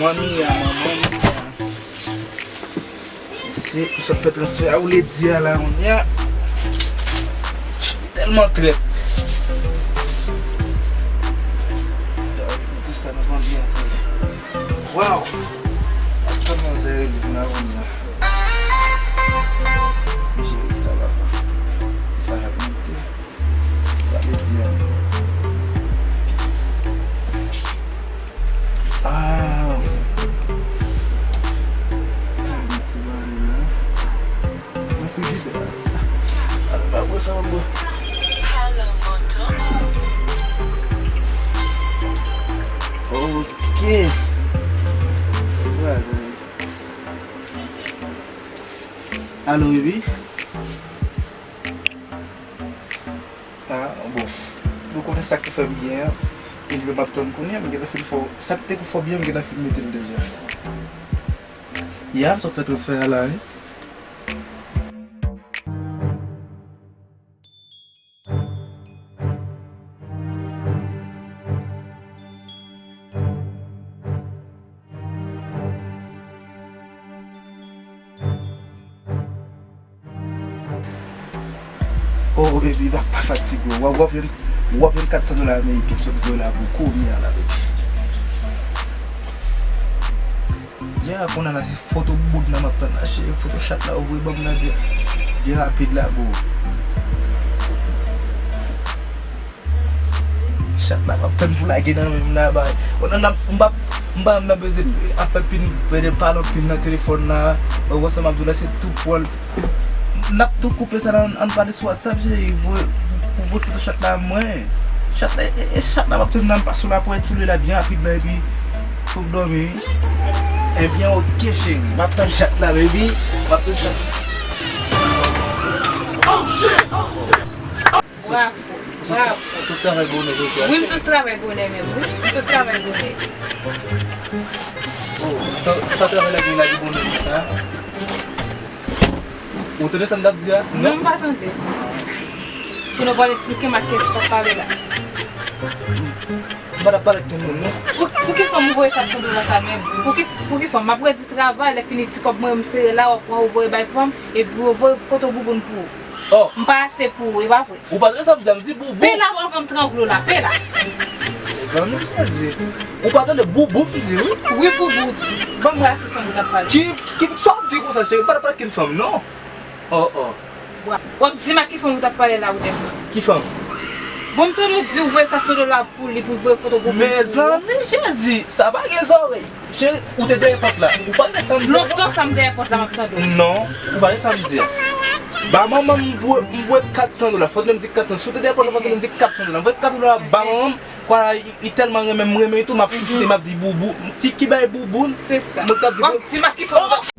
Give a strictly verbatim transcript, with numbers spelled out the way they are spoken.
Manmi a, manman. Mesye, m sot fè transfè a, ou le di a la, manmi a. Tèlman trèt. Gade sa nan bandi a fè. Waw! Ap tann manzè rele m la, manmi a. M jere sa, papa. Sa ap monte. Gade di a. Ah. Gade ti bagay la. Nan frijidè a. Al pa pran sa ankò. Hello, moto. Ok. Bagay. Alo, baby? Ah, bon. Ou konnen sa k te fè m byen an. E li menm ap tann kounye a, m gentan fin fè w. Sa k te pou fè w byen, m gentan fin mete l deja. Ya, m sot fè transfè a la, wi. Oh, baby, pa, pa fatige w. W ap, w ap jwenn, w ap jwenn kat san dola ameriken, m sot voye la pou w kounye a la, baby. Ya, kounye a la, se foto bouboun nan m ap tann la, cheri. Foto chat la, ou voye ban m nan byen, byen rapid la, boo. Chat la, m ap tann pou lage nan men m la, bay. Kounye a, m pa, m pa, m pa bezwen ap fè pil, pede pale anpil nan telefòn la. Ou konprann sa m ap di w la, se tou pwòl. N ap tou koupe sa la, ann, ann pale sou WhatsApp, cheri, voye, pou voye foto chat la mwen. Chat la, e, e chat la, m ap tann nan, m pase w la pou w sou li la byen rapid la, epi pou w dòmi, wi. Ebyen, ok, cheri, m ap tann chat la, baby. M ap tann chat. Oh, shit! Bravo, bravo. Sot travay bonè jodi a. Wi, m sot travay bonè menm, wi. M sot travay bonè. Oh, sa, sa travay la gen la di bonè konsa? Ou tande sa m t ap di a? Non, m pa tande. Pou nou pral esplike m ak kiyès ou t ap pale la. M pa t ap pale ak kenn moun, non. Pou, pou ki fanm ou voye kat san dola sa menm? Pou ki, pou ki fanm? M ap redi travay, lè fini ti kòb mwen, m sere la, w ap pran, ou voye bay fanm, epi ou voye foto bouboun pou ou. Oh. M pa ase pou ou, e pa vre? Ou pa tande sa m di a, m di boubou. Pela anvan m trangle w la, pela. Mezanmi, Jezi. Ou pa tande boubou m di, wi. Wi, boubou. Ban m wè ak ki fanm ou t ap pale. Ki, ki, sa w di konsa, cheri? M pa t ap pale ak kenn fanm, non. Oh, oh. W ap di m ak ki fanm ou t ap pale la, ou dèzò. Ki fanm? Bon, m tande ou di ou voye kat san dola pou li, pou voye foto boubou pou ou. Mezanmi, Jezi, sa pa gen zòrèy. Cheri, ou te dèyè pòt la. Ou pa tande sa m di a, non? Lontan sa m dèyè pòt la, m ap tande w. Non, ou pa tande sa m di a. Ba manman m voye, m voye kat san dola. Fòk m di kat san. Si w te dèyè pòt la, fòk m di kat san dola. M voye kat san dola ba manman m. Kwa la, li, li tèlman renmen m, renmen li tou, m ap chouchoute, m ap di boubou. Ki, ki bay bouboun? Se sa. Mwen t ap di. W ap di m ak ki fanm ou t ap